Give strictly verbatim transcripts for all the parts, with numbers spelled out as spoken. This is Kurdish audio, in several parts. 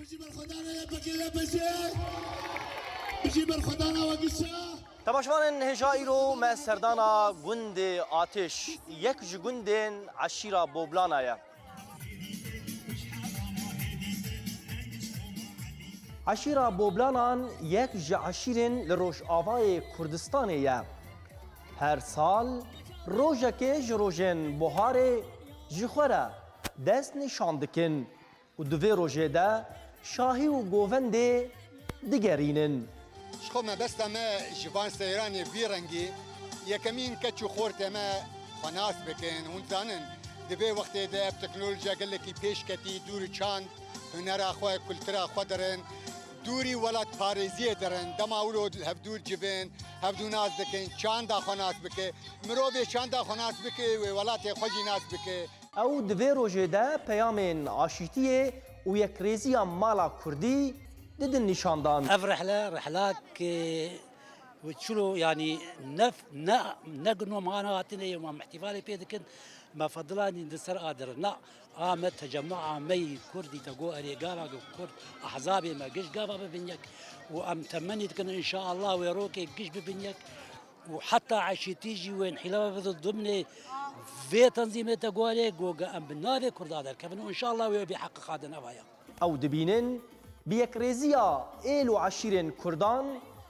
Bijî berxwedana YPG YPJ. Bijî berxwedana we gişa. Temaşevanên hêja îro me serdana gundê Atiş, yek ji gundên eşîra Boblana ye. Eşîra Boblanan yek ji eşîrên li Rojavayê Kurdistanê ye. Her sal rojekê ji rojên buharê ji xwe re dest nîşan dikin û di vê rojê de şahî û govendê digerînin. Ji xwe mebesta me ji van seyranê vî rengî yekemîn keç û xortê me xwe nas bikin. Hûn dizanin di vê wextê de ev teknolojiya gelekî pêş ketî, dûr û çand hunera xwe, kultura xwe dirin, dûrî welatparêziyê dirin. Dema wilo hevdûr civên, hevdû nas dikin, çanda xwe nas bike. Mirovê çanda xwe nas bike, wê welatê xwe jî nas bike. Ew di vê rojê de peyamên aşîtiyê û yekrêziya mala kurdî didin nîşandan. Ev rihle, rihlak, e, çilo, yanî ne, ne, ne gino me ana hatine ye, me îhtîfalê pê dikin. Me fedilanî di ser adir. Na, a me tecemua me yî kurdî te go erê gava go kurd, ehzabê me giş gava bibin yek. Û em temennî dikin înşaallah wê rokê giş bibin yek. û heta eşîtî jî wên hîla ve bidin dimnê vê tenzîmê te gorê, go ge em bi navê Kurda derkevin û înşallah wê bê heqîqat in eva ya. Ew dibînin bi yekrêziya êl û eşîrên Kurdan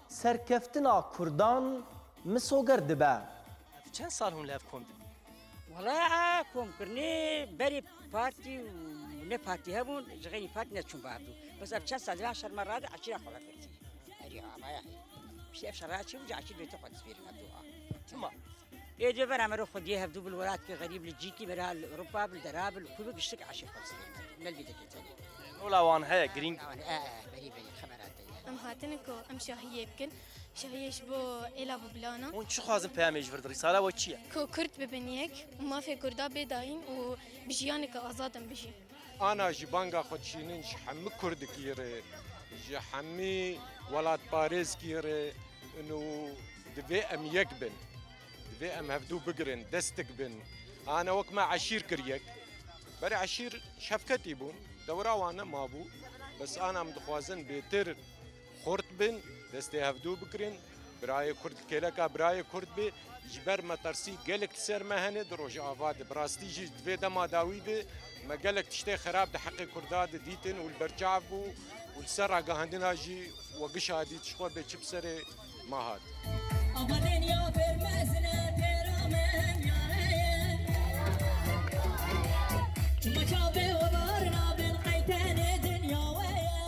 serkeftina Kurdan misoger dibe. Çend sal hûn li hev kom dibin? Wala komkirinê berê partî û ne partî hebûn, ji xeynî partî neçûn bi hevdû. Bes ev çend sal dibe şer me rade eşîra xwe vekirtî. Erê ha, vaya. Piştî ev şerra çi bû, caşî bê tu xwe dizbêrin hevdû ha. Çima? Ê dê vera mero xwediyê hevdû bil welatkî xerîb li cîkî mera li Ewropa bil dera bil ku bi giştik aşî xwe dizbêrin hevdû. Nel bî dekê tenê. Nola wan heye, girîng. Nola wan, e, e, berî berî xebera te ye. Em hatine ku em şahiyê bikin. Şahiyê ji bo êla bibilana. Hûn çi xwazin peyamê ji vir dirîsala we çi ye? Ku Kurd bibin yek û mafê Kurda bê dayîn û bi jiyaneke azad em bijîn. Ana jî banga xwe dişînin ji hemî kurdikî re, ji hemî welatparêzkî re û divê em yek bin. Divê em hevdû bigirin, destik bin. Ana wek me eşîr kir yek. Berê eşîr şefketî bûn, dewra wan nemabû. Bes ana em dixwazin bêtir xurt bin, destê hevdû bigirin. Birayê Kurd kêleka birayê Kurd bê. Ji ber metirsî gelek li ser me hene di Rojava de. Bi rastî jî di vê dema dawî de me gelek tiştê xerab di heqê Kurda de dîtin û li ber çav bû û li ser ragihandina jî we gişa dît ji xwe bê çi bi serê me hat. Ava dinya pêr mezin e, pêra me em ya heye. Çima çavê we bar nabin, qey tenê dinya we ye.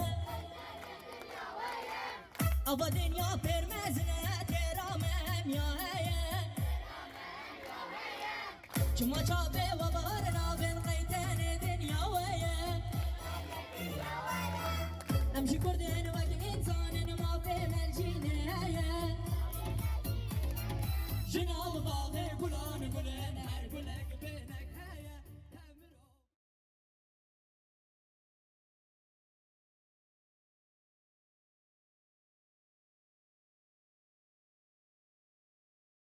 Ava dinya pêr mezin e, têra me em ya heye. Çima çavê we bar nabin, qey tenê dinya we ye. Em ji kurdên